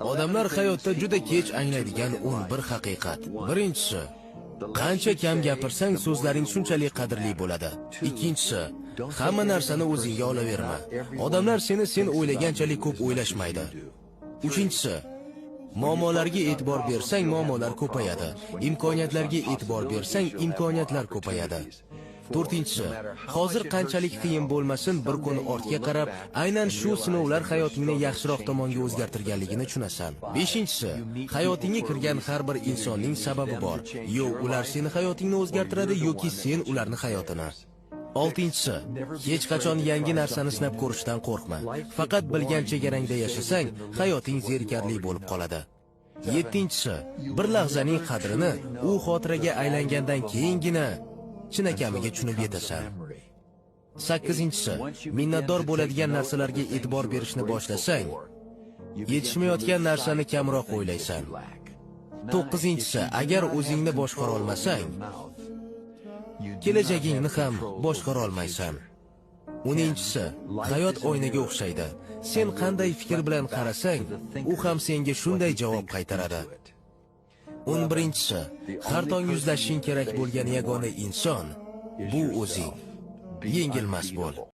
Odamlar hayotda juda kech anglaydigan 11 haqiqat. Birinchisi, qancha kam gapirsang, so'zlaring shunchalik qadrli bo'ladi. Ikkinchisi, hamma narsani o'zingga olaverma. Odamlar seni sen o'ylaganchalik ko'p o'ylashmaydi. Uchinchisi, muammolarga e'tibor bersang, muammolar ko'payadi. Imkoniyatlarga e'tibor bersang, imkoniyatlar ko'payadi. To'rtinchisi, hozir qanchalik qiyin bo'lmasin, bir kun ortga qarab, aynan shu sinovlar hayotingni yaxshiroq tomonga o'zgartirganligini tushunasan. Beshinchisi, hayotingga kirgan har bir insonning sababi bor. Yo ular seni hayotingni o'zgartiradi, yoki sen ularni hayotini. Oltinchisi, hech qachon yangi narsani sinab ko'rishdan qo'rqma. Faqat bilgan chegarangda yashasang, hayoting zerikarli bo'lib qoladi. Yettinchisi, bir lahzaning qadrini u xotiraga aylangandan keyingina chinakamiga tushunib yetasan. Sakkizinchisi, minnatdor bo'ladigan narsalarga e'tibor berishni boshlasang, yetishmayotgan narsani kamroq o'ylaysan. To'qqizinchisi, agar o'zingni boshqara olmasang, kelajagingni ham boshqara olmaysan. O'ninchisi, hayot oynaga o'xshaydi. Sen qanday fikr bilan qarasang, u ham senga shunday javob qaytaradi. 11-inchisi, har tong yuzlashishing kerak bo'lgan yagona inson bu o'zing. Yengilmas bo'l.